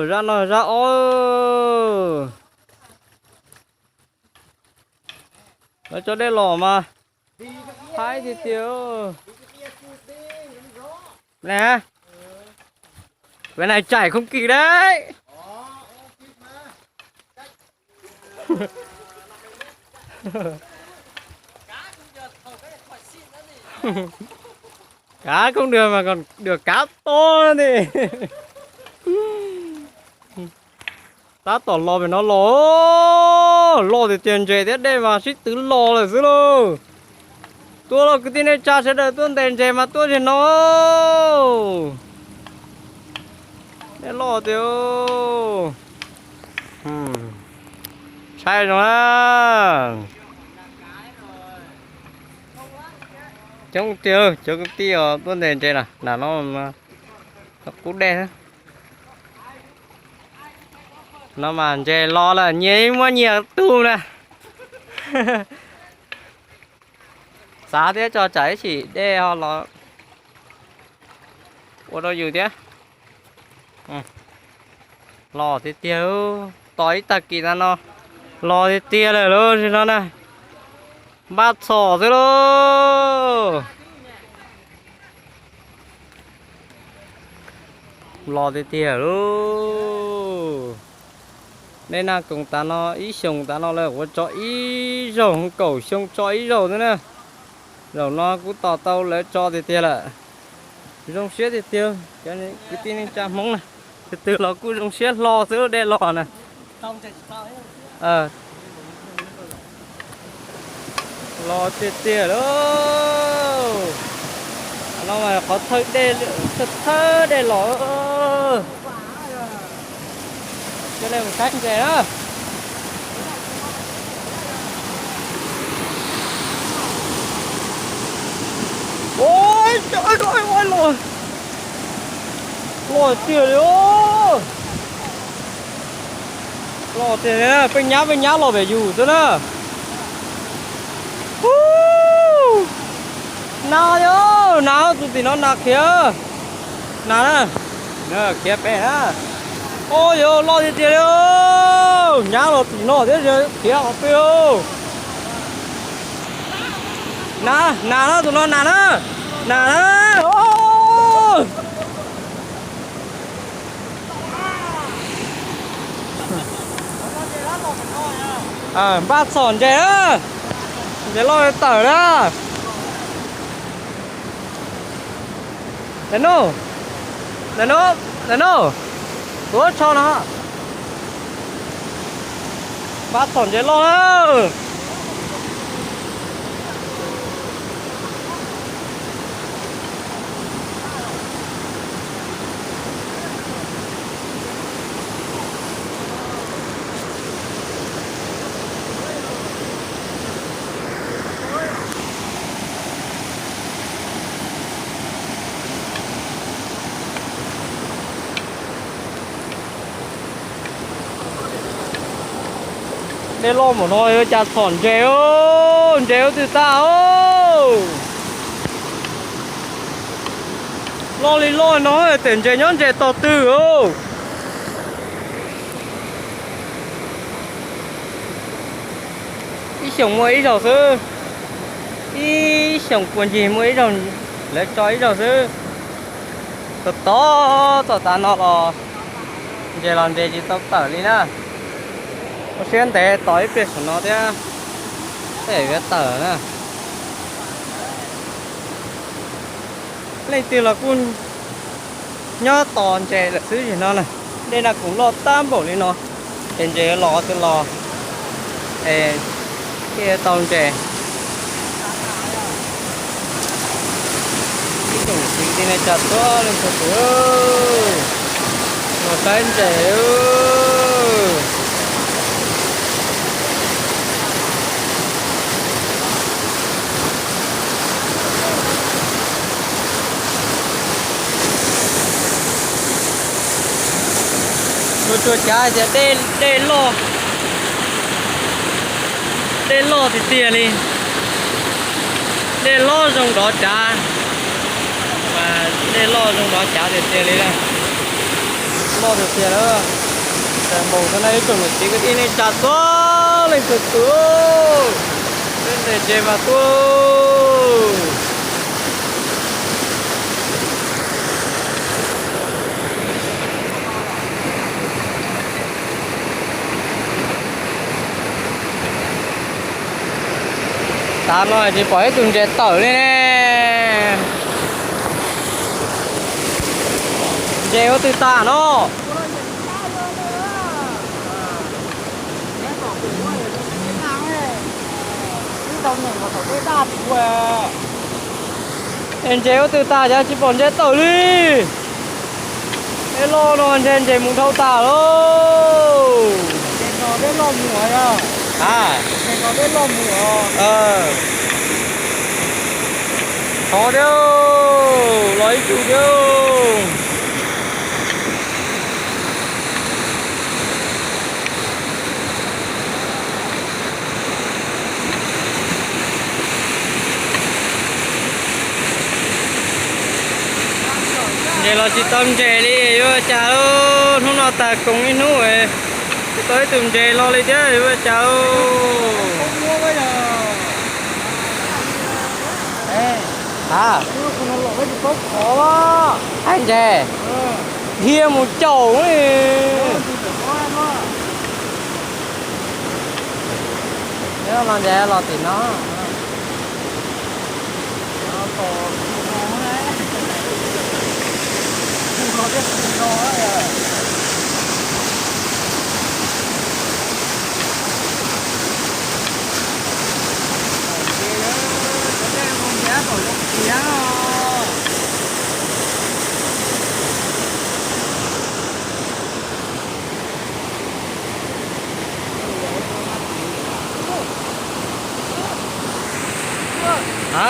Zaj no zaj ob. Lawv tso dej los mas haib tiag tiag. Này, cái này chảy không kịp đấy. Cá không được mà còn được cá to nữa thì. Tab tom los pem no los, los tiag tiag, ntses thiab dej mas sib twv los lawm xwb lauj. Tuaj lauj kwv tij neej tsa sawv daws, tuaj ntes ntses mas tuaj zig no. Dej loj tiag. Saib zoo na. Coob tiag, cov kwv tij os, tuaj ntes ntses na, nram no qub dej. No mas ntses los lawm, nyias muaj nyias tug na. Xav thiab tso tsam ib chim dej ho los ua rau yus thiab. Los tiag tiag, tos ib tag kis ntawd no los tiag tiag lawm lauj, no na. Npaj txhom xwb lauj. Los tiag tiag lauj. Nej naj koos tav no ib xyoos tav no lawv ua tso ib zaug, kaum xyoo tso ib zaug xwb na. Zaum no kuj tos tau lawv tso tiag tiag lawm. Zoo siab tiag tiag, cov kwv tij neej tsa Hmoob na, tus twg los kuj zoo siab hlo xwb, dej los na. Los tiag tiag lauj. No mas qhov thawj dej, thawj dej los. Coj nej mus saib ntses na. Ua, los tiag li. Los tiag, peb nyab peb nyab los pem yus xwb na. Nas yog nas, tus tim no nas khiav. Nas na, khiav pem na. Ua yog loj tiag tiag li. Nyab los tim no thiab khiav qhov twg. Nas, nas na, tus no nas na. Nas na. Npaj txhom ntses na, ntses loj tawm na. Ntawm no, ntawm no, ntawm no, tuav tsho no. Npaj txhom ntses loj na. Dej loj npaum no yuav cas txhom ntses, ntses ua twg tag os. Loj li loj no tes ntses nyob ntses tog twg os. Ib xyoos muaj ib zaug xwb, ib xyoos puas ncig muaj ib zaug, lawv tso ib zaug xwb. Txog tod txog tav no los ntses los ntses tsis tau tawm li na. Ua siab ntev tos ib pliag saum no thiab, tej yuav tawm na. Leej twg los kuj nyob tos ntses lawm xwb zim no na. Dej naj koos loj tag npaum li no, ces ntses yuav los twg los es thiaj tau ntses. Ib tsoom niam txiv kwv tij neej tsa txhua leej txhua tus, los saib ntses. Ua tsuas cav tias dej loj, dej loj tiag tiag li, dej loj zoo nrov cav, mas dej loj zoo nrov cav tiag tiag li lawm. Tiag tiag lawm. Npaum no ib tsoom niam txiv kwv tij neej tsa txhua leej txhua tus, peb ntes ntses mas tuaj. Tav no tsis pom ib tug ntses tawm li ne. Ntses ua twg tas no? Es ntses ua twg tas cas tsis pom ntses tawm li? Dej loj no ntses, ntses mus dhau tas lauj. A, thov thiab, los ib tug thiab. Ntses los tsis tau ntses li, yuav ua cas lauj? Hnub no tag koom ib hnub, tsis tau ib tug ntses los li thiab, yuav ua cas lauj? A, hais ntses, dhia mus caum li. Los ntses los tim no.